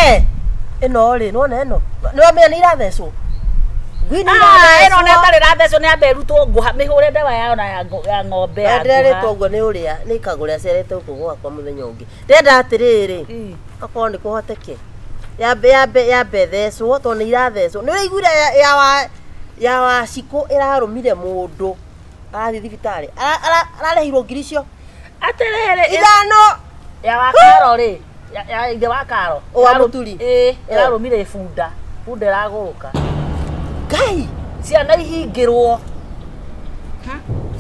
We ĩno rĩ nĩwona ĩno nĩwamenya nĩ irathecwo ngui nĩ Ĩno nĩ irathecwo ĩtarĩ ĩrathecwo nĩ ambe ĩrutwo ngũha mĩhũre ndawa yayo na ya ng'ombe ya ndĩrerĩtwo ngũha. ũguo nĩ ũrĩa nĩ kagũre acerete gũkũ gwakwa mũthenya ũngĩ ndĩrenda atĩrĩrĩ akorwo nĩ kũhoteke yambe thecwo tondũ nĩ irathecwo nĩ ũraiguire ya wacikũ ĩrarũmire mũndũ arathiĩ thibitarĩ ararĩhirwo ngiri icio Atĩrĩrĩ ithano ya wa Karo rĩ ya ithe wa Karo Wa Mũturi. Ĩĩ ĩrarũmire bunda bunda ĩragũrũka Ngai ciana ihingĩrwo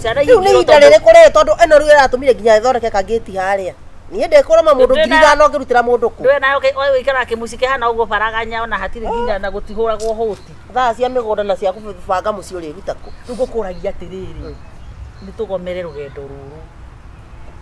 ciana rĩu nĩ ihingĩrwo ihinda rĩrĩkũ rĩrĩ tondũ ĩno rĩu ĩratũmire nginya ĩthondeke kangĩti harĩa niĩ ndĩkũrũma mũndũ Ndĩ ngiri na- ithano ngĩrutĩra mũndũ kũ ndũĩ nayo ũikaraga kĩmũciĩ kĩhana ũguo baraganya ona hatirĩ nginya na gũtihũragwo hũti thaa cia mĩgũnda na cia kũbanga mũciĩ ũrĩruta kũ rĩu ngũkũragia atĩrĩrĩ nĩ tũgomere rũgendo rũrũ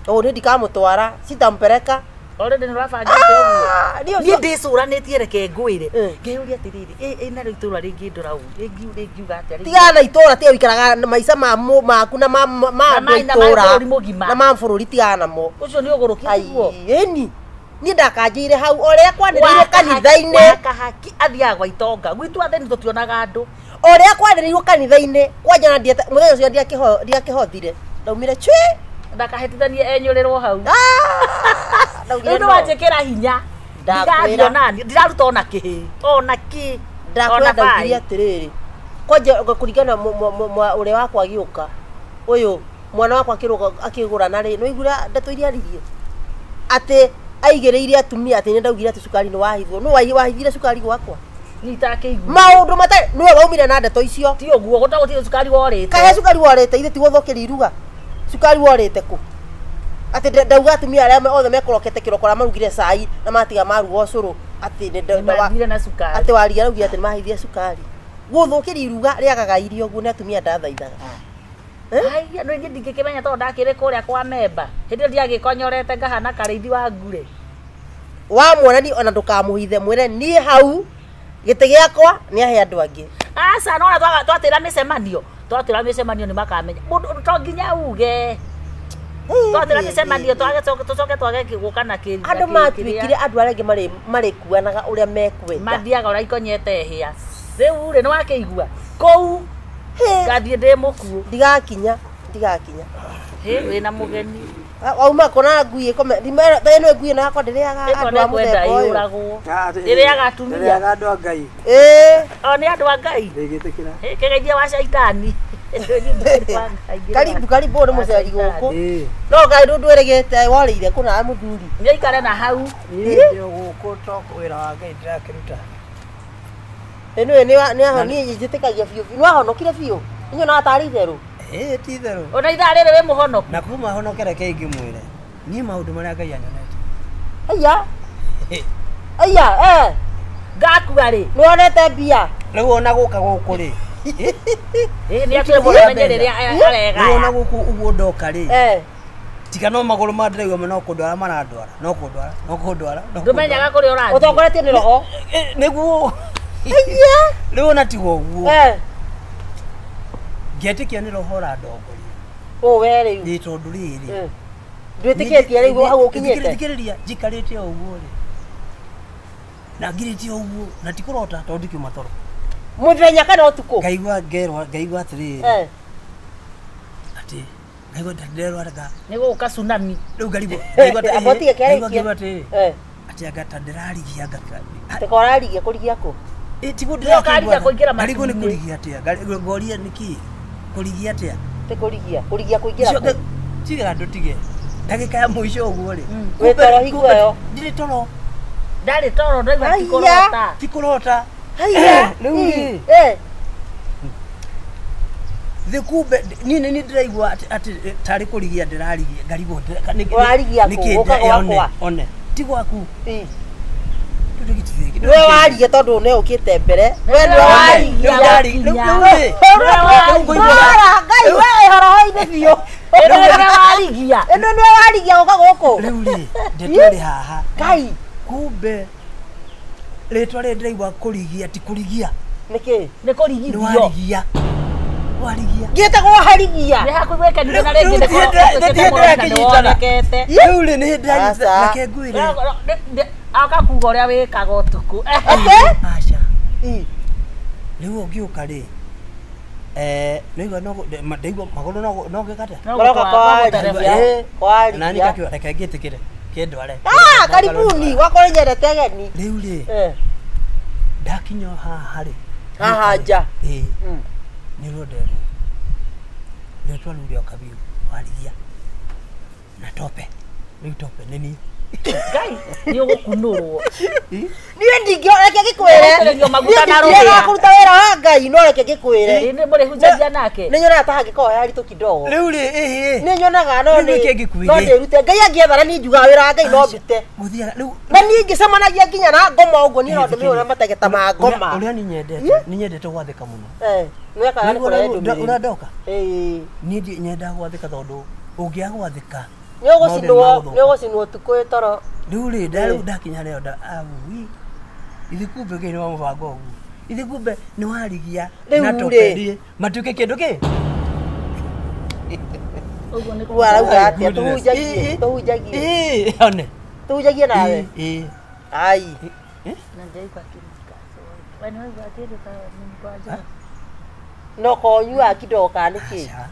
ũũ nĩ ndikamũtwara citampereka already nĩ ũrabangĩte ũguo niĩ niĩ ũcio ndĩcũranĩtie reke ngwĩre ngeyũria atĩrĩrĩ ĩ narĩo itũra rĩngĩ ndora ũũ rĩngiuga atĩa rĩngĩ- tigana na itũra tiga wĩikaraga na maica maku na ma Na andũ ma- na ma itũra bũrũri mũgima. na ma bũrũri tigana namo ũcio nĩ ũgũrũki tiguo ĩni niĩ ndakanjĩire hau o ũrĩa kwanĩrĩirwo kanitha-inĩ Wakahaki athiaga gwa itonga gwitũ atheni tũtionaga andũ o ũrĩa kwanĩrĩirwo kanitha-inĩ kwanja na mũthenya ũcio ndiakĩhothire ndaumire cwi ndakahĩtithanie enyũrĩrwo hau ndaugire rĩu no. nĩwanjĩkĩra hinya Ndakwĩra. ndigathiĩ onani ndiraruta ona kĩhĩ ona kĩ ndakwĩra ona ndaugire bai atĩrĩrĩ kwanja kũringana ũrĩa wakwa agĩũka ũyũ mwana wakwa akĩrũga akĩgũrana rĩ nĩwaiguire ndeto iria aririe atĩ aigĩrĩire atumia atĩ nĩ ndaugire atĩ cukari nĩ wahithwo nũ wahithire cukari gwakwa niĩ itakĩigua maũndũ matarĩ nĩwe waumire na ndeto icio ti ũguo gũta gũtirĩ cukari worĩte kahe cukari worĩte ithe ti gũthũkĩria iruga cukari worĩte kũ atĩ ndauga atumia arĩa othe mekorokete kĩroko arĩa marugire cai na matiga maruga ũcũrũ atĩ nĩ Nĩmathire na cukari atĩ waria araugire atĩ nĩmahithire cukari gũthũkĩria iruga rĩagaga irio ũguo nĩ atumia ndathaithaga Haiya, no niĩ ndingĩkĩmenya tondũ ndakĩrĩ kũrĩa kwa memba hĩndĩ ĩyo ndiagĩkonyorete ngahana karĩithi wa ngure wamwona ni ona ndũkamũhithe mwĩre niĩ hau gĩtĩ gĩakwa nĩ ahe andũ angĩ aca nona twatĩra mĩcemanio twatĩra mĩcemanio nĩ makamenya mũndũ to nginya uge twatĩra mĩcemanio tũcoke twage gũka na kĩ andũ matuĩkire andũ arĩa angĩ marĩkuanaga ũrĩa mekwenda mathiaga ũrĩa ikonyete hĩa rĩu rĩ nĩ wakĩigua kũu ngathiĩ ndĩ mũkuũ ndigakinya ndigakinya hĩ wĩna mũgeni wauma kona ngui ĩkome ĩno ngui ĩno yakwa ndĩrĩaga ĩko andũ a nĩ kwenda mũthemba ũyũ ĩũragwo ĩrĩaga atumia Ĩrĩaga andũ a Ngai. ĩĩ o nĩ andũ a Ngai Ndĩgĩtĩkĩra. Hĩ, kĩgeithia wa caitani karibu karibu ũyũ nĩ mũceri gũkũ Ĩĩ. no ngai ndũndwĩrĩgĩte worĩire kũna mũthuri nĩ aikare na hau Niĩ ndĩ o gũkũ to wĩra wa Ngai ndĩrakĩruta. ĩno nĩ njĩtĩkagia biũ biũ nĩwahonokire biũ inyonaga tarĩ itherũ Ĩĩ ti itherũ. ona ithaa rĩrĩ wĩ mũhonoku Na kuma honoke reke ingĩmwĩre. Niĩ maũndũ marĩa Ngai anyonete. aya aya eh ngakua rĩ nĩwonete mbia Rĩu ona gũka gũkũ rĩ. ĩ nĩ akĩrĩ mũndũ amenye rĩrĩa Rĩu ona aregaya gũkũ ũguo ndoka rĩ. eh Tiga no magũrũ ma ndĩraigua no kũndwara marandwara. No kũndwara. No kũndwara. no ndũmenyaga kũndwara. kũrĩa ũrathiĩ ũtongoretio nĩ roho Ĩ, Nĩguo. aya Rĩu ona tiga ũguo. eh Ngĩetĩkia nĩ roho ũrandongoria. ũ we rĩu Nĩ tondũ rĩrĩ. Eh. ndwĩtĩkĩtie rĩu hau ũkinyĩte Thikĩrĩria njikarĩte o ũguo rĩ. Na ngirĩte o ũguo na ti kũrota tondũ ndikiuma toro. mũthenya kana ũtukũ Ngaigua ngerwo ngaigua atĩrĩrĩ eh atĩ ngaigua ta ndĩrerwo anga nĩ gũgũka tsunami rĩu ngarigwo ngaigua ta- Amba ũtige ngaigua kĩarĩkia. ngiuga atĩrĩrĩ eh atĩ anga ta ndĩrarigia anga teka ũrarigia kũrigia kũ ĩ tiguo Nĩ ũkarigia kũingĩra ngarigwo nĩ matu-inĩ. kũrigia atĩa Ngari- ngoria nĩkĩ kũrigia atĩa tĩ kũrigia kũrigia kũingĩra Icio kũ tiga andũ tige ndagĩka ya mũico ũguo rĩ Wĩ toro hingo ĩyo. ndirĩ toro ndarĩ toro ndaigua ti Aya. kũrota ti kũrota haiya Rĩu rĩ. eh thĩ kumbe niĩ nĩ niĩ ndĩraigua atĩ tarĩ kũrigia ndĩrarigia ngarigwo Ũrarigia kũ? nĩkĩ Gũka one gwakwa? one ti gwaku ĩ. Tondũ gĩtirĩ- nĩwe warigia tondũ nĩ ũkĩte mbere we nĩwe Nĩwe warigia Rĩu ndari- rĩu- rĩu rĩ, Ora, Ngai we horoho-inĩ biũ ĩno nĩwe warigia ĩno nĩwe warigia gũka gũkũ rĩu rĩ ndeto ĩrĩ haha Ngai kumbe rĩtwa rĩrĩ ndĩraigua kũrigia ti kũrigia nĩkĩ nĩ nĩ kũrigithio warigia warigia ngĩtagwo harigia nĩ hakuhĩ na Rĩu- rĩngĩ rĩu nĩ nĩ- nĩ- wonekete rĩu rĩ nĩ hĩndĩ Aca. reke ngwĩre akakuga Kuga ũrĩa wĩkaga ũtukũ. Aca. Rĩu ũngĩũka rĩ nĩigua no ndaigua magũrũ no ngĩkata. Maroka kwa Nani kakiuga reke ngĩtĩkĩre kĩndware. Ah, karibuni wakorwo nyendete ageni. Rĩu rĩ ndakinya haha rĩ. Haha nja. Ĩĩ. Nĩ rũnderwo. Rĩtwa rĩu rĩoka biũ warigia na tope. Rĩu tope nĩ niĩ. Ngai nĩ ũgũkunũrwo. Niĩ ndingĩreke ngĩkwĩre. Ũgũitĩrĩrio maguta na Niĩ ndingĩrega rũhĩa. kũruta wĩra wa Ngai no reke ngĩkwĩre. Ĩĩ nĩ mũrĩhunjagia nake. Nĩ nyonaga ta hangĩkorwo he haritũ kidogo. Rĩu rĩ ĩhĩ. Nĩ nyonaga no Rĩu nĩ nĩkĩ ngĩkwĩre? no ndĩrute. Ngai angĩethana niĩ njugaga wĩra wa Ngai no ndute. Gũthiaga rĩu Na niĩ ngĩcemanagia nginya na ngoma ũguo niĩ no ndĩmĩhũre mategeta ma ngoma. Ũrĩa niĩ nyendete, nĩ nyendete gwathĩka mũno. Nĩwekaga nĩ kũrehe ndũmĩrĩri. Ũrĩa ndoka? Ĩĩ. Niĩ nyendaga gwathĩka tondũ ũngĩaga gwathĩka Nĩ ũgũcinwo ũtukũ wĩ toro. Rĩu rĩ rĩu ndakinya rĩo aui ithi kumbe kĩ nĩ wa mũbango ũguo ithi kumbe nĩ warigia na tope rĩ matuĩke kĩndũ kĩ Ũguo nĩ Rĩu arauga My atĩa? goodness. Tũhunjagie, tũhunjagie. Ĩĩ, one. Tũhunjagie nawe. Ĩĩ. Ai. Na ndaigua kĩnunga. We nĩ waigua kĩndũ ta mũnungo wa njohi? No konyua kidogo kana nĩkĩ? Aca.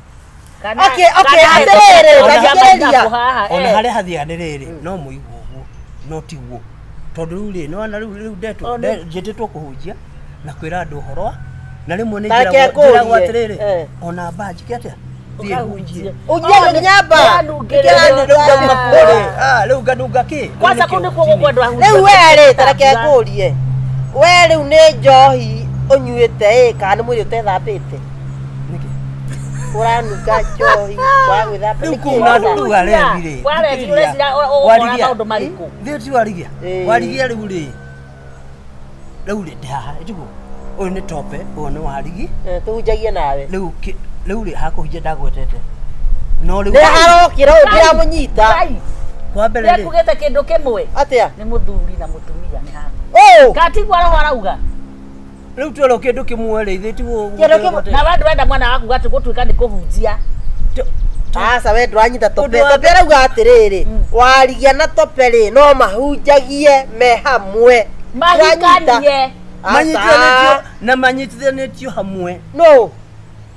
Kana- Okay, okay, kana atĩrĩrĩ, ona thikĩrĩria. maithabu haha, Ona eh. harĩa hathiaga nĩ rĩrĩ no mũigua ũguo no tiguo tondũ rĩu rĩ nĩwona rĩu rĩu ndetwo njĩtĩtwo kũhunjia na kwĩra andũ ũhoro wa na rĩmwe nĩ Tareke njĩragwo ngũrie. atĩrĩrĩ ona mba njĩke atĩa thiĩ hunjie. Unjie nginya mba. Nĩwanungĩrĩrio. Rĩu ngauma kuo rĩ rĩu nganunga kĩ Kwanza kũu nĩkuo gũkwendwo ahunjia. Rĩu we rĩ tareke ngũrie. We rĩu nĩ njohi ũnyuĩte ĩ kana nĩ mwĩrĩ ũtethambĩte? Nĩkĩ? Ũranunga njohi wa gwĩthamba Rĩu nĩkĩ? kũu na andũ rĩu arebi rĩ. Warebi ũreciria ũgũkora maũndũ marĩkũ? Thĩ ti warigia. Ĩĩ. Warigia rĩu rĩ. Rĩu rĩ ndĩ haha ĩtiguo. Ũyũ nĩ tope, ũyũ nĩ warigi. Tũhunjagie nawe. Rĩu rĩu rĩ hakũhunjia ndagwetete. No rĩu Nĩ harokĩra ũyũ ndĩramũnyita. Ngai, kwa mbere rĩ. nĩekugĩte kĩndũ kĩmwe. Atĩa? Nĩ mũthuri na mũtumia nĩ haha. Ũũ. Katigua roho arauga. Rĩu twerwo kĩndũ kĩmwe rĩ ithuĩ tiguo Kĩndũ kĩmwe. Na we ndũrenda mwana waku gatĩ gũtuĩka nĩ kũhunjia. Aca we ndũranyita tope. Ũndũ wa Tope arauga atĩrĩrĩ, warigia na tope rĩ no mahunjagie me hamwe. Mahikanie. Manyitithanĩtio na manyitithanĩtio hamwe. No.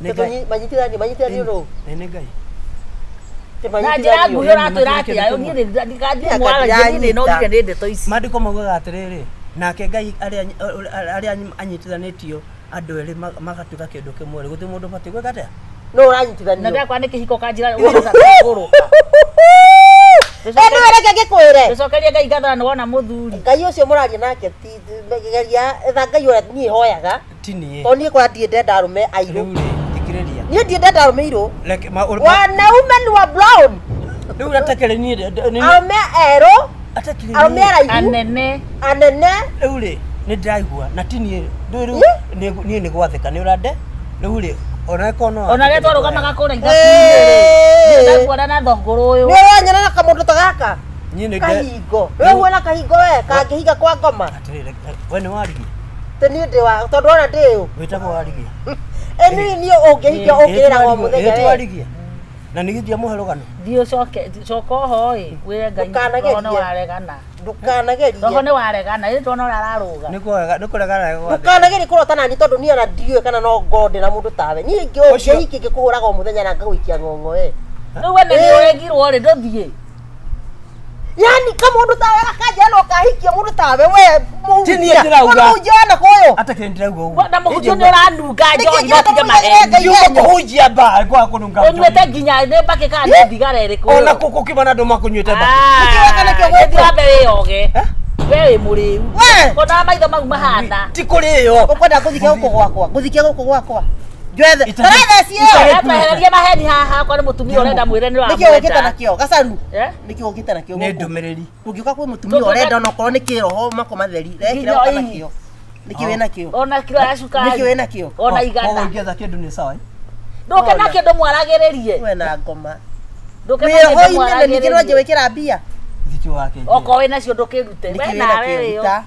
Nĩ Ngai. Manyitithanio, manyitithanio no. Nĩ Ngai. Na njĩra nguhĩ ũratwĩra atĩa? Niĩ ndikathiĩ mwaragie niĩ nĩnogire nĩ ndeto ici. Maandĩko maugaga atĩrĩrĩ, nake Ngai arĩa anyitithanĩtio andũ erĩ magatuĩka kĩndũ kĩmwe rĩ, gũtirĩ mũndũ ũbatiĩ gwĩka atĩa? No ũranyitithanio. Na ndakwa nĩ kĩhiko kanjĩra ũgũrũka. Ĩno reke ngĩkwĩre. Tũcokerie Ngai ngatho na nĩwona mũthuri. Ngai ũcio mũraria nake ti geria etha Ngai ũrĩa niĩ hoyaga. Ti niĩ. Tondũ niĩ kwara ndirĩ ndenda arũme airũ. Rĩu rĩ, thikĩrĩria. Niĩ ndirĩ ndenda arũme airũ. Reke Wanaume ni wa brown. Rĩu atakĩrĩ niĩ Arũme erũ, atakĩrĩ arũme araihu, Anene. anene. Rĩu rĩ, nĩ ndĩraigua na ti niĩ rĩu rĩu niĩ nĩ gwathĩka nĩ ũrande. Rĩu rĩ, ona ĩkorwo no Ona rĩrĩa twarũgamaga kũrĩa ithabu-inĩ rĩ, ndakuona na thongoro ũyũ. Nĩ ũranyona na kamũndũ ta gaka? Niĩ nĩ Kahingo. Nĩ ũguona kahingo we kangĩhinga kwa ngoma. Atĩrĩrĩ, we nĩ warigia? Tĩ niĩ ndĩ wa tondũ ona ndĩ ũ. Wĩtagwo warigia? Ĩ niĩ niĩ ũngĩhinga ũngĩrĩraga o mũthenya Ĩ ti we. warigia? Na nĩ gĩthiĩ mũhe rũgano. Thiĩ ũcoke coka oho ĩ wĩre Ngai roho nĩ waregana. Ndũkanagerie. Roho nĩ waregana ĩ ndona ũrĩa ararũga. Nĩ kũrega nĩ kũregana gwathĩka. Ndũkanagerie kũrota nani tondũ niĩ ona ndiũĩ kana no ngorwo ndĩ na mũndũ tawe. Niĩ ũngĩhikia ngĩkũhũraga o mũthenya na ngagũikia ng'ong'o we. Rĩu we nĩ ũregirwo rĩ ndũthiĩ. Yani kamũndũ tawe gakanja no kahikia mũndũ tawe we Ti niĩ ndĩrauga. mũhunjia wana kũyũ. Atakĩrĩ ndĩrauga ũguo. Na mũhunjia nĩ ũranunga njohi no tige maheni. Ndiuma kũhunjia mba ngwaga kũnunga njohi. Ũnyuĩte nginya nĩ mbakĩ kana nĩ thigara ĩrĩkũ. Ona kũkĩma na andũ makũnyuĩte mbakĩ. Gĩthiĩ wambe wĩyoge. We wĩ mũrĩu. We! Ona maitho mau mahana. Ti kũrĩo. Ũkwenda ngũthike gũkũ gwakwa? Ngũthike gũkũ gwakwa. Njoethe. Itarĩ- Tarathe cio. Twehererie maheni haha okorwo nĩ mũtumia ũrenda mwĩre nĩ Nĩkĩ ũkĩte ũramwenda. nakĩo? Gacaru. Eh? Nĩkĩ ũkĩte nakĩo Nĩ gũkũ? ndũmĩrĩri. Ũngĩũka kwĩ mũtumia ũrenda ona okorwo nĩ kĩroho mako matheri. Rekĩra Nginya ũka ii. nakĩo. Nĩkĩ wĩ nakĩo? Ona kiro ya cukari. Nĩkĩ wĩ nakĩo? Ona Koguo igana. ingĩetha kĩndũ nĩ sawa. Ndũke na kĩndũ mwaragĩrĩrie. We na ngoma. Ndũke na kĩndũ Wĩroho-inĩ na ningĩ no anjie mwaragĩrĩrie. gwĩkĩra mbia. Thiti wake. Okorwo wĩ nacio ndũkĩrute. Nĩkĩ We wĩ nawe nakĩo? wĩyo. Ruta.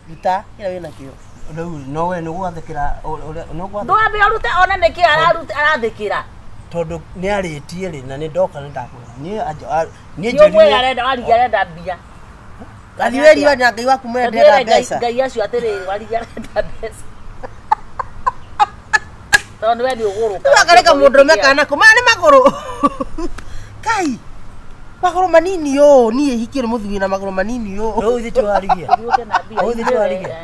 Ruta kĩrĩa wĩ nakĩo. Rĩu no we nĩ gwathĩkĩra ũrĩa nĩ gwathĩkĩra. Ndwambe ũrute one nĩkĩ arathĩkĩra. Tondũ nĩ arĩtie rĩ na nĩ ndoka nĩ ndakwĩra. Niĩ niĩ Nĩ ũmwĩre arenda warigia arenda mbia. Gathi weri na Ngai waku mwene ndĩrenda mbeca. Ngai acio atĩrĩrĩ warigia arenda mbeca. Tondũ we nĩ ũgũrũka. Ũgakareka mũndũrũme kana kũ maya nĩ magũrũ. Kai. Magũrũ manini ũũ niĩ hikire mũthuri na magũrũ manini ũũ. Rĩu ithuĩ twarigia. Rĩu ithuĩ twarigia.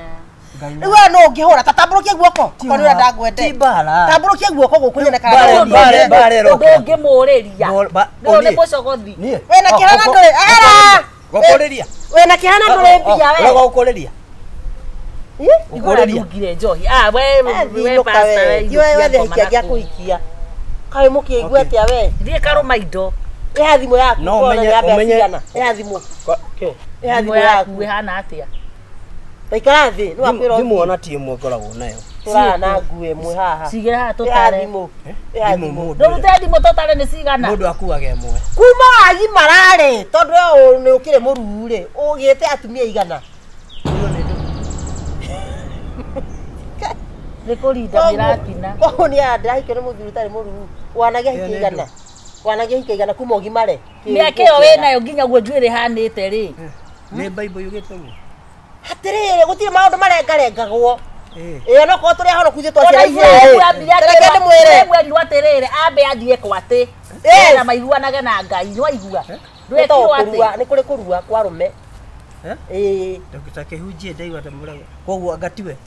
Rĩu we no ũngĩhũra ta tambũrũkia guoko. Okorwo nĩ ũrenda ngwende. Ti mbara. Tambũrũkia guoko gũkũ nyone kana Mbara ĩroka. Ũndũ ũngĩmũrĩria. Nĩ nĩ mũcogothi. Wĩna kĩhana ndũrĩ. Ara. Gũkũrĩria. Wĩna kĩhana ndũrĩ mbia we. Ũrĩa gũkũrĩria. Gũkũrĩria. Ndungire njohi. Ah we we pastor we. Iwe wethe hikia gĩa kũhikia. Kaĩ mũkĩigua atĩa we? Thiĩ karũma indo. Ĩha thimũ yaku. No ũmenye. Ĩha thimũ. Ĩha thimũ yaku ĩhana atĩa? Taikara thĩ, nĩ wakwĩra thimũ ona ti ĩmwe ngoragwo nayo. Tũrara na nguo ĩmwe haha. Cigĩra haha tũtare. Thimũ. Ĩha thimũ. Ndũrute thimũ tũtare nĩ cigana. Mũndũ akuaga ĩmwe. Kuma wagimararĩ, tondũ we nĩ ũkĩrĩ mũruu rĩ, ũgĩte atumia igana. Nĩ kũrinda mĩratina. Koguo nĩ aya ndĩrahikio nĩ mũthuri ũtarĩ mũruu. Wanagĩa hiki igana. Wanagĩa hiki igana kuma ũgimare. Mĩaka ĩyo wĩnayo nginya guo njuĩrĩ ĩhanĩte rĩ. Nĩ Bible yugĩte ũguo. Atirĩrĩ gũtirĩ maũndũ marengarengagwo. Ĩyo no korwo tũrĩ ahonoku ithuĩ twaciara Isiraeli. Reke ndĩmwĩre. Mwerirwo atĩrĩrĩ ambe athiĩ kwatĩ. Na maiguanage na Ngai nĩ waigua. Ndwekirwo atĩ. Nĩ kũrĩ kũrua kwa arũme. Ĩĩ. Ndokita kĩhunjie ndaigua ta mũrago. Koguo ngatiwe.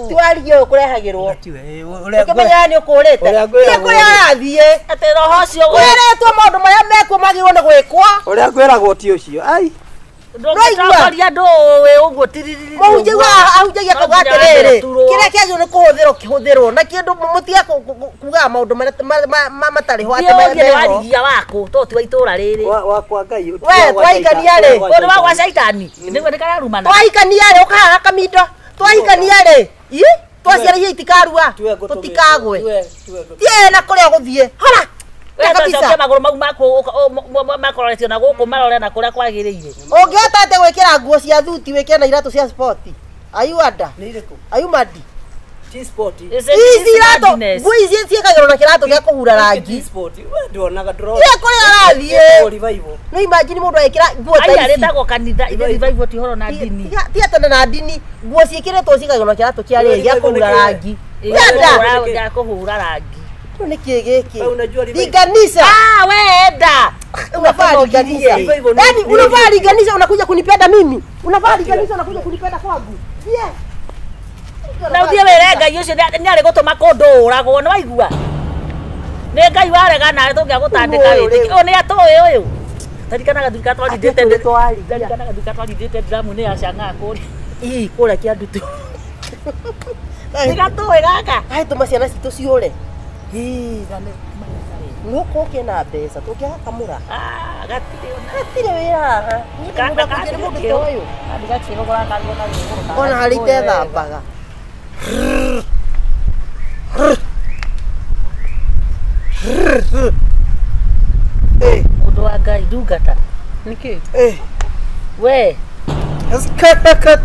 Ti warigia ũyũ kũrehagĩrwo. Ũkĩmenyaga nĩ ũkũrĩte. Ti kũrĩa ũrathiĩ. Atĩ roho ũcio wĩrĩtwo maũndũ marĩa mekuo magĩrĩirwo nĩ gwĩkwo. Ũrĩa ngwĩragwo ti ũcio. Ai. Ndũngĩtongoria ndũĩ ũguo tiririri. Mũhunjia ahunjagia akauga atĩrĩrĩ, kĩrĩa kĩagĩrĩirwo nĩ kũhũthĩrwo kĩhũthĩrwo na kĩndũ mũtige kugaga maũndũ marĩa matarĩ ho atĩ meho. Nĩ warigia waku to ti wa itũra rĩrĩ. Wakwa Ngai. We twahikania rĩ. Ũyũ wa gwa caitani. Nĩguo nĩ kararumana. Twahikania rĩ ũkahaha kamindo. Twahikania rĩ. Ĩ twaciara iria itikarua. Tũtikagwe. Thiĩ na kũrĩa ũgũthiĩ. Hora. Kabisa magũrũ mau maku makoretio na gũkũ marore na kũrĩa kwagĩrĩire. Ũngĩhota atĩa gwĩkĩra nguo cia thuti wĩkĩre na iratũ cia sport? Are you ada? Nĩ irĩkũ? Are you mad? Ti sport. Ici iratũ nguo ici ciĩkagĩrwo na kĩratũ gĩa kũhura rangi. Ti sport. We nduonaga ndũrona. Thiĩ kũrĩa arathiĩ. No imagine mũndũ agĩkĩra nguo ta ici. Aya rĩtagwo kanitha, ithe revival ti ũhoro na ndini. Ti atĩ na ndini, nguo ciĩkĩrĩtwo ciĩkagĩrwo na kĩratũ kĩa rĩrĩ gĩa kũhura rangi. Gĩa kũhura rangi. Nĩ kĩ gĩkĩ? Linganisha. Ah, we enda. Unavaa linganisha. Yaani unavaa linganisha unakuja kunipenda mimi. Unavaa linganisha unakuja kunipenda kwangu. Yeah. Na uthie wĩre Ngai ũcio nĩ arĩ gũtũma kũndũ ũragwo nĩ waigua. Nĩ Ngai warega nawe tũngĩagũtandĩka wĩtĩkie. Ũyũ nĩ atũĩ ũyũ. Taririkanaga nduika twarindĩte taririkanaga nduika twarindĩte ndiramu-inĩ ya Chang'aa kũrĩa. Ii kũrĩa Kĩandutu. Nĩ gatũĩ gaka. Ai tũma ciana citũ ciũre. Nũkũ kĩna mbeca tũngĩaga kamũra. Ah, gatirĩ ona. Gatirĩ wĩra haha. Nĩ mũndũ ta ũyũ. Ona harĩa itethambaga. Mũndũ wa Ngai ndungata. Nĩkĩ? We. Kata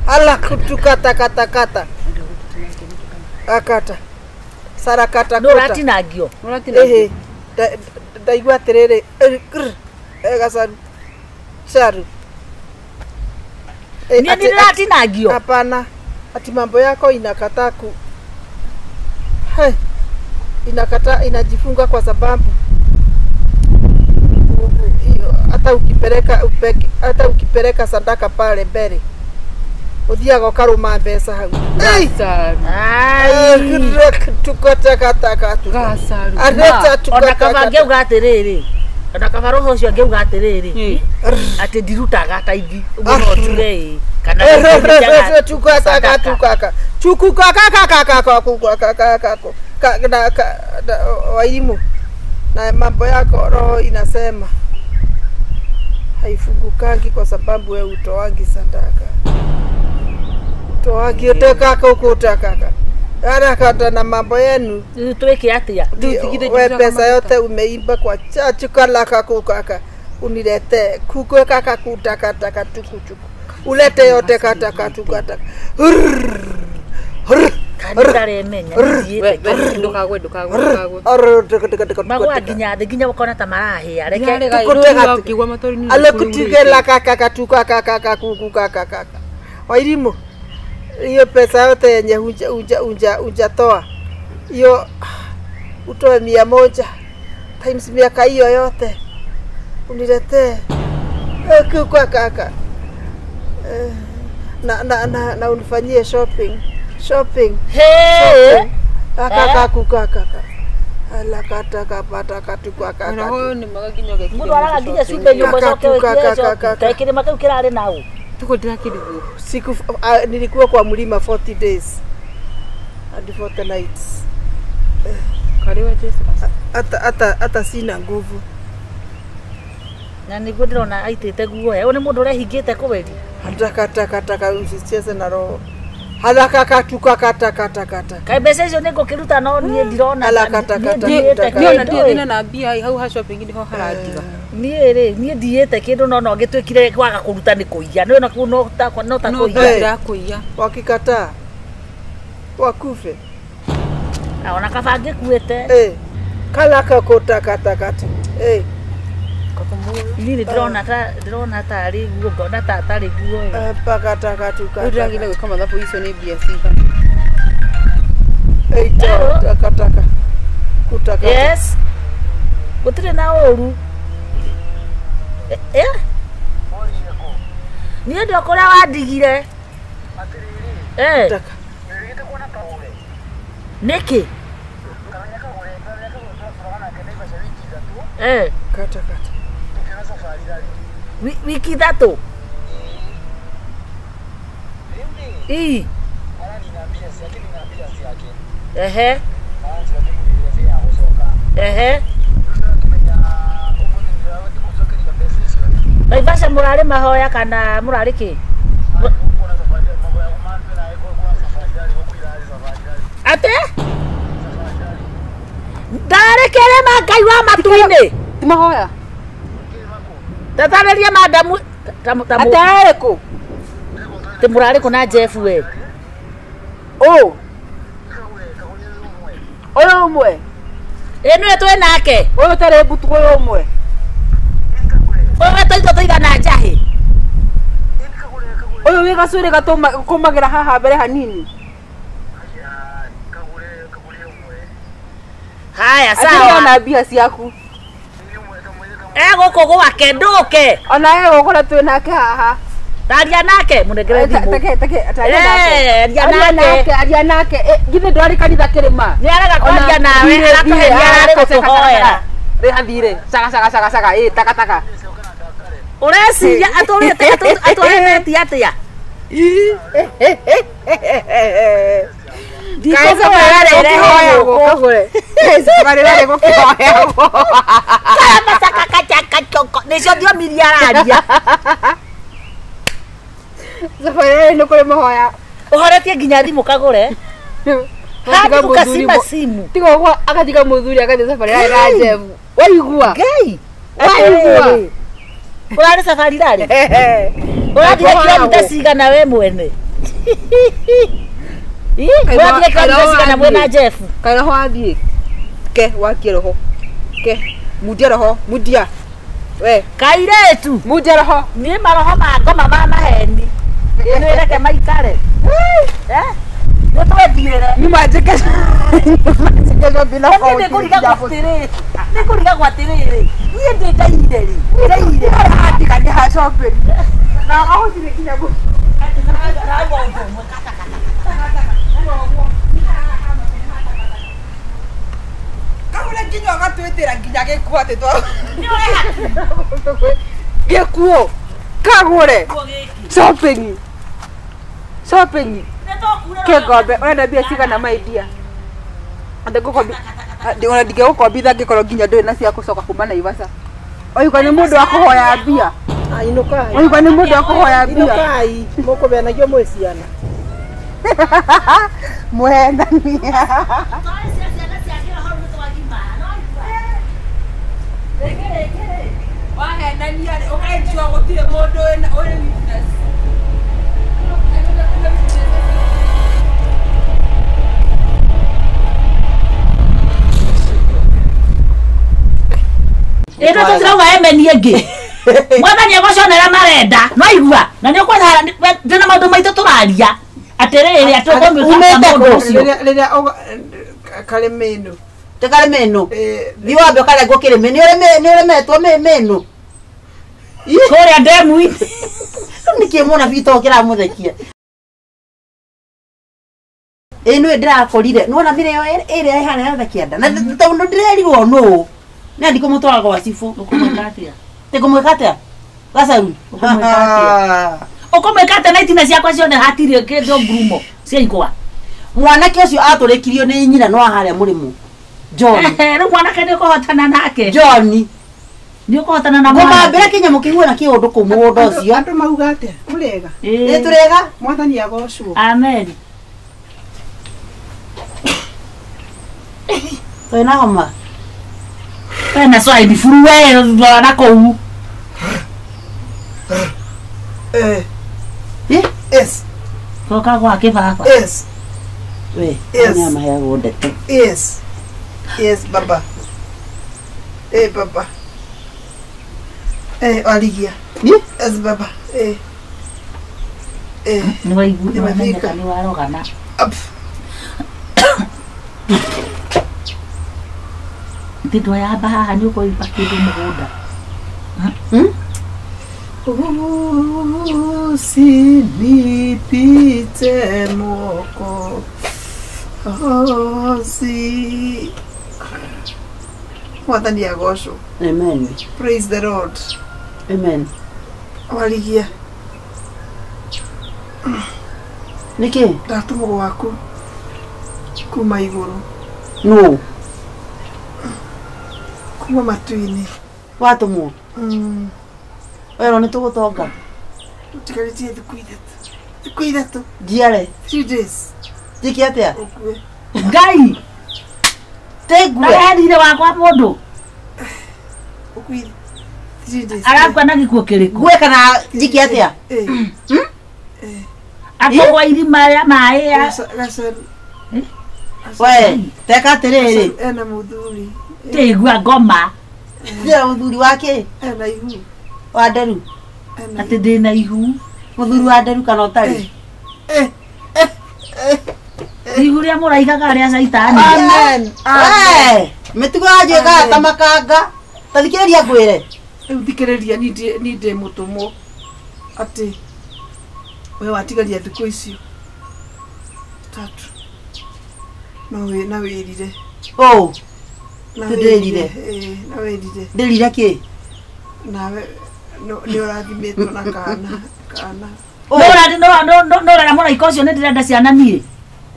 Ala kutukatakatakata. Akata. Sarakata kota. Nũratinangio. Ehe. Ndaigua atĩrĩrĩ. Gacaru. Caru. Niĩ nĩndĩratinangio. Hapana. Ati mambo yako inakataa ku. Hey. Inakataa inajifunga kwa sababu hata ukipeleka hata ukipeleka sadaka pale mbele uthiaga ukaruma mbeca hau. Ona kaba ngĩuga atĩrĩrĩ, ona kaba roho ũcio ngĩuga atĩrĩrĩ atĩ ndirutaga ta ithi ũguo no njuge ĩ kana Waimu na mambo yako roho inasema haifungukangi kwa sababu wewe utoangi sadaka. Utoangi utekaka huko utakaka. Harakata na mambo yenu. Tuweke atia. We pesa yote umeimba kwa chachu kala kakukaka. Unilete kukwe kaka kutakataka tukuchuku. Ulete yote kataka tukataka. Kandaremenya thiĩte ndukagwe ndukagwe magwa nginya thĩ nginya ũkona ta marahĩa reke alekutigela kakakatuka kakakakuku kakaka Wairimu, hiyo pesa yote yenye unjatoa hiyo utoe 100 times miaka hiyo yote uniletee kwa kaka na unifanyie shopping hey kaka kaka ala kata kapata katukwa kaka no ni maga nginya gekire mundu araga nginya cumbe nyumba coke wikire kirima kiu kirari nau tuko ndirakirigwo siku nilikuwa kwa mlima 40 days and 40 nights. Kariwa Jesu hata sina nguvu na niguo ndirona aitite guoya ni mundu urehingite kweli taka usicheze na roho haraka tuka kata kai mbeca icio nĩngũkĩruta no niĩ ndirona niĩ ndithina na mbia hau ha shopping niho harandiga niĩ rĩ niĩ ndiĩte kĩndũ no ngĩtuĩkire kwaga kũruta nĩ kũiya nĩ no ta kũiya kũiya wakikataa wakufe ona kaba ngĩkuĩte kalaka kota kata niĩ ndĩrona tarĩ guo ngona ta atarĩ guo pakatakatuka ndĩragire gwĩka mathabu icio nĩ mbia cigana takataka kutaka yes gũtirĩ na ũru niĩ ndio kũrĩa wandigire nĩkĩ kata wiki ithatũ ii ehe ehe Naivasha mũrarĩ mahoya kana mũrarĩ kĩ ate ndarĩ kĩrĩma Ngai wa matu-inĩ ti mahoya tatarĩria madamu atarĩ kũ ti mũrarĩ kũ na Jeff we ũ ũyũ ũmwe ĩ nĩwe twĩ nake ũyũ ũtarĩ mbutu ũyũ ũmwe ũyũ wetũitwo tũigana njahĩ ũyũ wĩ gacuĩrĩ gatũmagĩra haha mbere hanini haya sawa na mbia ciaku egũkũ gwake ndũke ona egũkũ na twĩ nake haha taria nake mũnengere thimũ aria nake githĩ ndwarĩ kanitha kĩrĩma nĩ arega kwaria nawe arakũheria ararĩ gũtũhoera rĩha thirĩ caga caga caga caga ĩ takataka ũreciria atũrĩte atĩa nĩcio thiomi iria araria thabarĩ nĩ kũrĩ mahoya ũhoretie nginya thimũ kagũre hadi ukasima simu tiga ũguo agatiga mũthuri agathiĩ thabarĩ yarĩ na Jeff waigua Ngai waigua ũrarĩ safari rarĩ ũrathire kilomita cigana we mwene ũrathire kilomita cigana mwena Jeff kaĩ roho athiĩ ke wakie roho ke mundia roho mundia we kairĩtu mundia roho niĩ maroho ma ngoma ma maheni nĩ reke maikare nĩ twethiĩre nyuma njĩke shopping nĩ kũrigagwo atĩrĩrĩ niĩ ndĩ ndaire rĩ ndaire atigania ha shopping na ahũthire nginya kagũre nginya ũgatwĩtĩra nginya gĩkuo atĩ gĩkuo kagũre shopping shopping kĩngombe ũrenda mbia cigana my dear ona ndingĩgũkombithia ngĩkorwo nginya ndũrĩ na cia gũcoka kuma Naivasha oigua nĩ mũndũ wa kũhoya mbia oigua nĩ mũndũ wa kũhoya mbia inũkai mũkũmenagio mwĩ ciana mũhenania wahenania ũkaenjua gũtirĩ mũndũ ũrĩ witness. Ĩno tũtirauga emeni ĩngĩ. Mwathani agũconera marenda. No igua. Na nĩ ũkwenda ndĩna maũndũ maitũ tũraria. Atĩrĩrĩ atũkũmĩka mũndũ ũcio. Rĩrĩa karĩmĩnũ. Te karĩmĩnũ. Thiĩ wambe ũkarengwo kĩrĩmĩ. Nĩ ũrĩmetwo mĩnũ. Kũrĩa ndemu-inĩ. Nĩkĩ mũnabii to kĩramũthekia. Ĩĩ nĩ ndĩrakorire. Nĩwona mĩrĩo ĩrĩa ĩhana yothe kĩanda. Na tondũ ndĩrerirwo nũ. Na ndikũmũtwara gwa cibũ. Ũkũmwĩka atĩa? Ndĩkũmwĩka atĩa? Gacaru. Ũkũmwĩka atĩa? Ũkũmwĩka atĩa na itina ciakwa ciothe hatirĩ kĩndũ ngurumo cia igwa. Mwanake ũcio atũrĩkirio nĩ nyina no harĩa mũrĩmũ. John. Rĩu mwanake nĩ ũkũhotana nake. John. Nĩ ũkũhotana na mwanake. Ngũmambĩra kĩnyamũ kĩhuana kĩũndũ kũu mũgũnda ũcio. Andũ mauga atĩa? Mũrĩega? Ĩ tũrĩega. Mwathani agocwo. Amen. Twĩna homa. Wena swine flu we rora na kũu. Eh. Yes. Coka gwake baba. Yes. We. Yes. Nĩ amaheagwo ndeto. Yes. Yes baba. Eh baba. Eh waligia. Yes baba. Eh. Eh. Nĩ waigua nĩ wamenyeka nĩ warogana. Ndĩndwa yamba haha nĩ ũkũimba kĩndũ mũgũnda. Usinipite Mwokozi. Mwathani agocwo. Amen. Praise the Lord. Amen. Waligia. Nĩkĩ? Ndatũmwo gwaku kuma igũrũ. Nũ? Kuma matu-inĩ. Watũmwo? Werwo nĩ tũgũtonga. Ũtigarĩtie thikũ ithatũ. Thikũ ithatũ. Njiare. 3 days. Njĩke atĩa? Ũkue. Ngai. Tĩngue. Ndaherire wakwa mũndũ. Ũkue 3 days. Arakua na gĩkuũ kĩrĩkũ? Ngue kana njĩke atĩa? Akũgwa irima rĩa maĩ ya. Gacaru. We, teka atĩrĩrĩ. Ena mũthuri. Tĩgua ngoma. Ndĩra mũthuri wake? Ena ihu. Wa nderu. Atĩ ndĩna ihu. Mũthuri wa nderu kana ũtarĩ? Ihu rĩa mũraigaga rĩa caitani. Amen. Amen. Mĩtugo yanjĩkaga ta makanga. Ta thikĩrĩria ngwĩre. Rĩu thikĩrĩria niĩ ndĩ mũtũmwo atĩ we watigaria thikũ icio tatu no na wĩrire. Ũ. Ndĩrire. Na wĩrire. Ndĩrire kĩ? Nawe nĩ ũrathimĩtwo na kana kana. Nũrara mũraika ũcio nĩ ndĩrenda ciana niĩ.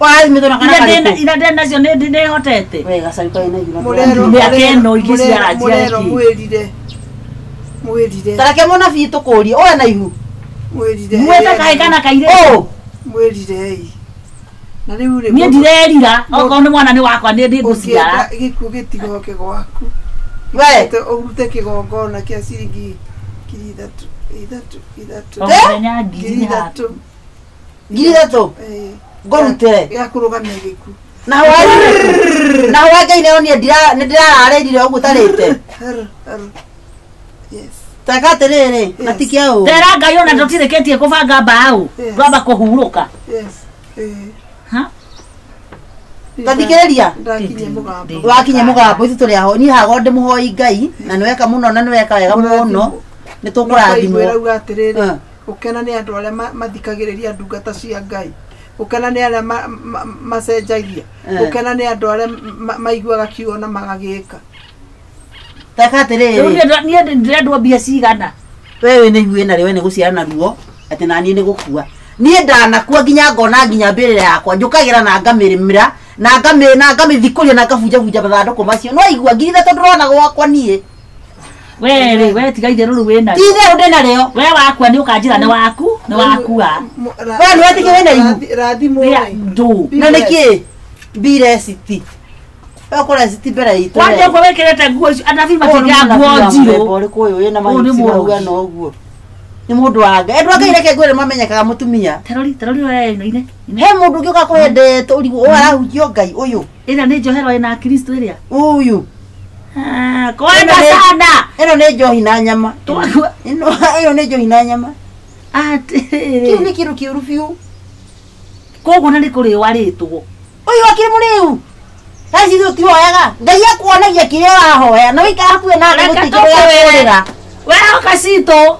Warathimĩtwo na kana karĩkũ? Ira ndĩ nacio nĩ hotete. We gacaru karĩ na ihu. Mĩaka ĩno ingĩciara Mũrerwo mwĩrire. Mwĩrire. Ta reke mũnabii tũkũrie ũrĩa na ihu. Mwĩrire. Mwĩte kahĩ kana kairĩtu. Ũ. Mwĩrire ĩ. Na rĩu rĩ niĩ ndirerira okorwo nĩ mwana nĩ wakwa nĩ ndĩngũciara. Gĩkuũ gĩtigoke gwaku. We. Ũrute kĩgongona kĩa ciringi 3,000 3,000 3,000. O mũthenya ngiri nĩ haku. 3,000. Ngũrutĩre. Gĩa kũrũgamia gĩkuũ. Na hwa Ngai nĩo niĩ nĩndĩrararĩrire ũguo ũtarĩte. Yes. Teka atĩrĩrĩ, na ti kĩa ũũ. Ndera Ngai ona tũtirĩkĩtie kũbanga mbaũ. Twamba kũhurũka. Yes. Ha? Ta thikĩrĩria. Ndakinyia mũgambo. Wakinyia mũgambo ithuĩ tũrĩ aho. Niĩ hago ndĩmũhoi Ngai na nĩweka mũno na nĩweka wega mũno. Nĩ tũkũrathimwo. Ĩrauga atĩrĩrĩ, gũkena nĩ andũ arĩa mathikagĩrĩria ndungata cia Ngai. Gũkena nĩ arĩa macenjagia. Gũkena nĩ andũ arĩa maiguaga kiugo na magagĩka. Teka atĩrĩrĩ. Niĩ ndĩrendwo mbia cigana. We wĩna ihu wĩna rĩ we nĩ gũciara na ruo atĩ naniĩ nĩ gũkua. Niĩ ndanakua nginya ngona nginya mbĩrĩra yakwa njũkagĩra na ngamĩrĩmĩra na ngamĩthikũria na ngabunjabunja mathandũkũ macio. No igua 3,000 ndĩrona gwakwa niĩ. We rĩ, we tiga itherũ rĩu wĩna. Ti itherũ ndĩna rĩo. We wakua nĩ ũkanjĩra nĩ waku, nĩ wakua. We nĩ wetĩkia wĩna ihu. Rathimwo rĩ. Ndũ. Na nĩkĩ? Mbire city. We ũkũra city mbere itũ. Kwanja ũguo wĩkĩrĩte nguo icio, anabii matikĩraga nguo njirũ. Ũrĩkũ ũyũ wĩna Ũyũ nĩ mahiũ mũrogi. mahuana ũguo. Nĩ mũndũ wa Ngai. Andũ a Ngai reke ngwĩre mamenyekaga mũtumia. Terori, terori oya ĩno ine. He mũndũ ũngĩ ũka kũhendete ũrigwo ũyũ arahunjio Ngai ũyũ. Ĩrĩa nĩ njohero ĩna Kristo ĩrĩa. Ũyũ. Kwenda sana. Ĩno nĩ njohi na nyama. Ĩno ĩyo nĩ njohi na nyama. Atĩrĩrĩ. Kĩu nĩ kĩndũ kĩũru biũ. Koguo na nĩ kũrĩo arĩtwo. Ũyũ akĩrĩ mũrĩu. Thaa ici tũtihoyaga. Ngai akuonagia kĩrĩa ũrahoya na ũikara hakuhĩ nake gũtirĩ kĩndũ gĩa kũrĩra. We hoka citũ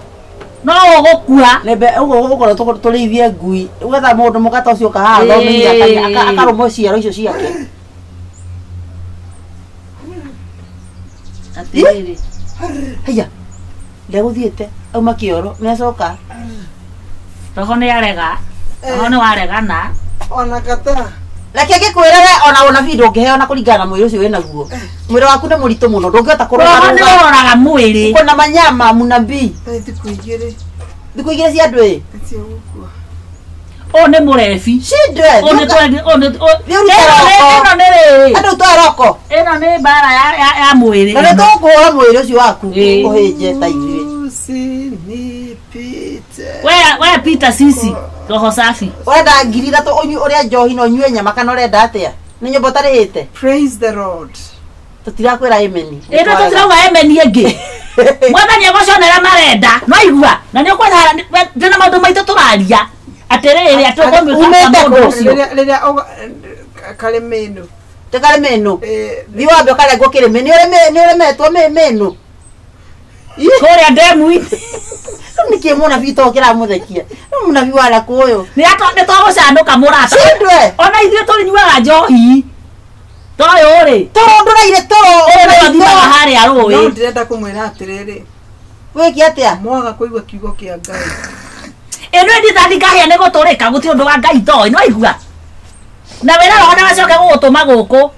no ũgũkua. Nembe ũguo ũkorwo tũrĩithie ngui ũgetha mũndũ mũka ta ũcio ũka haha athomithia akarũma ciaro icio ciake. Atĩrĩrĩ. Haiya. Ndegũthiĩte auma kĩoro nĩacoka. Roho nĩ arega. Roho nĩ waregana. Ona kata. Reke ngĩkwĩre we ona ũnabii ndũngĩheo na kũringana na mwĩrĩ ũcio wĩnaguo. Mwĩrĩ waku nĩ mũritũ mũno ndũngĩhota kũrũga. Roho nĩ ũroraga mwĩrĩ. Kuna manyama mũnabii. Thikũ igĩrĩ. Thikũ igĩrĩ cia andũ ĩ. Cia gũkua. Ũyũ nĩ mũrebi. Cindwe. Ũyũ nĩ ũyũ nĩ Ĩno nĩ rĩrĩ. Andũ twaroko. Ĩno nĩ mbara ya mwĩrĩ. Na nĩ tũkũhũra mwĩrĩ ũcio waku ũhĩnje ta ithuĩ. Usinipite. We Peter sisi roho safi. Ũrenda ngiri ithatũ ũrĩa njohi na ũnyue nyama kana ũrenda atĩa? Nĩ nyũmba ũtarĩhĩte? Praise the Lord. Tũtirakwĩra amen. Ĩno tũtirauga amen ĩngĩ. Mwathani egũconera marenda. No igua. Na nĩ ũkwenda ndĩna maũndũ maitũ tũraria. Atĩrĩrĩ atũkũmĩka mũndũ ũcio. Rĩrĩa karĩmĩnũ. Tĩ karĩmĩnũ. Thiĩ wambe ũkarengwo kĩrĩmĩ. Nĩ ũremetwo mĩnũ. Kũrĩa ndemu-inĩ. Nĩkĩ mũnabii to kĩramũthekia? Rĩu mũnabii wa kũ ũyũ? Nĩ twagũcanũka mũrata. Cindwe. Ona ithuĩ tũnyuaga njohi. Ta ũyũ rĩ. Toro ndũraire toro. Ũyũ nĩwe ũthimaga harĩa rũĩ. No ndĩrenda kũmwĩra atĩrĩrĩ. Wĩke atĩa? Mwaga kũigua kiugo kĩa Ngai. Ĩno ĩndithathi ngahĩa nĩ gũtũrĩka gũtirĩ ũndũ wa Ngai toĩ no igua. Na wĩra roho nĩwacoke gũgũtũma gũkũ.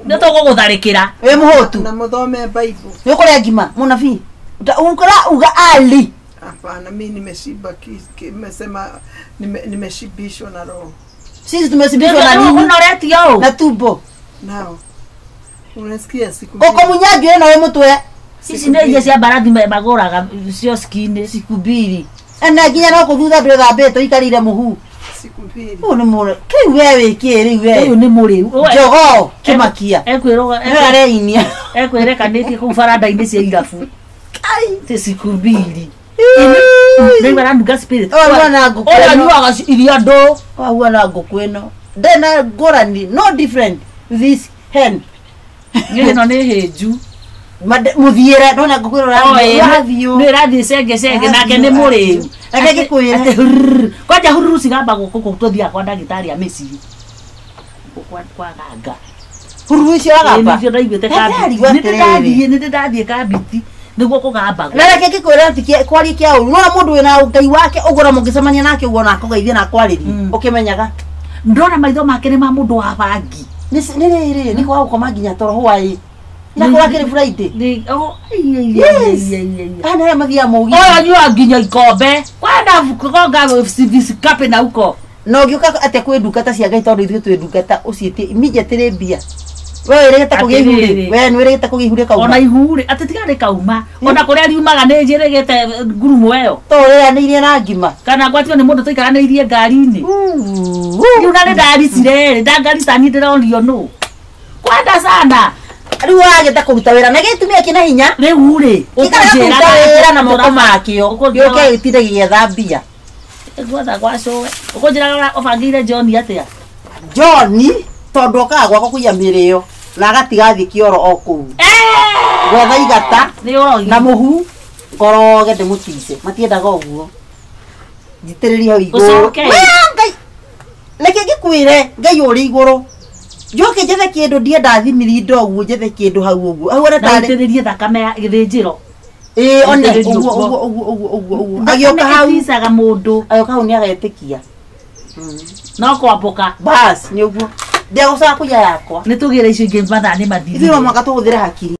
Nĩ tũgũgũtharĩkĩra. Wĩ mũhũtu. Na mũthome Bible. Nĩ ũkũrĩa ngima mũnabii. Ukora uga ali. Hapana, mimi nimeshiba, nimesema nimeshibishwa na roho. Sisi tumeshibishwa na nini? Unoretio. Na tumbo. Nao. Unasikia siku. Koko munyangi na we mutwe. Sisi nĩ iria cia mbarathi magũraga cio skin siku mbili. Na nginya no kũthutha ndũthambĩtwo ikarire mũhu. Siku mbili. Ũyũ nĩ mũrĩ. Kĩu we wĩkĩ rĩu we. Ũyũ nĩ mũrĩu. Jogoo kĩmakia. Ekwĩrũga. Nĩ areinia. Ekwĩrekanĩtie kũu baranda-inĩ cia irabu. Ti siku mbili. Rĩu aranunga spirit. Ũyũ ngũkũ. Ũyũ anyuaga iria ndũ. Wahuana ngũkũ ĩno. Ndĩna ngũrani, no different this hen. Ĩno nĩ hĩnju. Mũthiĩre ndona ngũkũ ĩno ĩrathiĩ. Nĩ ĩrathiĩ cenge cenge nake nĩ mũrĩu. Reke ngĩkwĩre. Kwanja hururu cigamba gũkũ kũu tũthiaga kwa ndagĩtarĩ a mĩciĩ. Kwa ganga. Hururu icio agamba. Nĩcio ndaiguĩte kambiti. Nĩ ndathiĩ kambiti. Nĩguo kũgambagwo. Na reke ngĩkwĩre atĩ kwaria kĩa ũru. Nĩwona mũndũ wĩna Ngai wake ũguo na mũngĩcemania nake ũguo na akũgeithia na akwarĩrie. Ũkĩmenyaga. Ndona maitho make nĩ ma mũndũ wa bangi. Nĩ rĩrĩ nĩ kwaga gũkoma nginya toro hwaĩ. Irakorwo akĩrĩ Friday. Yes. Aya nĩ arĩa mathiaga mũgithi. Ũyũ anyuaga nginya ikombe. Kwenda kũgonga visikapi na huko. Na ũngĩũka atĩa kwĩ ndungata cia Ngai tondũ ithuĩ twĩ ndungata ũciĩtie immediately mbia. We wĩrĩgĩte kũgĩa ihu rĩ. We nĩ wĩrĩgĩte kũgĩa ihu rĩkauma. Ona ihu rĩ atĩ tiga rĩkauma. Ona kũrĩa riumaga nĩ njĩrĩgĩte ngurumo ĩyo. To ũrĩanĩirie na ngima. Kana ngwatio nĩ mũndũ tũikaranĩirie ngari-inĩ. Rĩu na nĩ ndaricire rĩ ndangarita niĩ ndĩrorio nũ. Kwenda sana. Rĩu wagĩte kũruta wĩra na gĩtumia kĩna hinya. Rĩu rĩ ũkũnjĩra wĩra na moko makĩo. Gĩũke gĩtinde gĩgĩetha mbia. Gwatha gwa cũwe. Ũkũnjĩraga ũbangĩire John atĩa? John tondũ okaga gwakwa kũiya mĩrĩo na agatiga athiĩ kĩoro o kũu. Gwetha igata na mũhu ngoroge ndĩmũtice. Matiendaga ũguo. Njitĩrĩrie hau igũrũ. Ngai. Reke ngĩkwĩre Ngai ũrĩ igũrũ. Njoke njethe kĩndũ ndienda thimiri ũguo njethe kĩndũ hau ũguo. Hau ona tarĩ Nditĩrĩrie thakame ya gĩthĩnjĩro. Ĩĩ one ũguo ũguo ũguo ũguo ũguo. Agĩũka hau. Ĩticaga mũndũ. Agĩũka hau nĩagetĩkia. No kwambũka. Bas nĩ ũguo. Ndegũcoka kũiya yakwa. Nĩ tũgĩre icio ingĩ mathaa nĩ mathirire. Ithuĩ no mũhaka tũhũthĩre hakiri.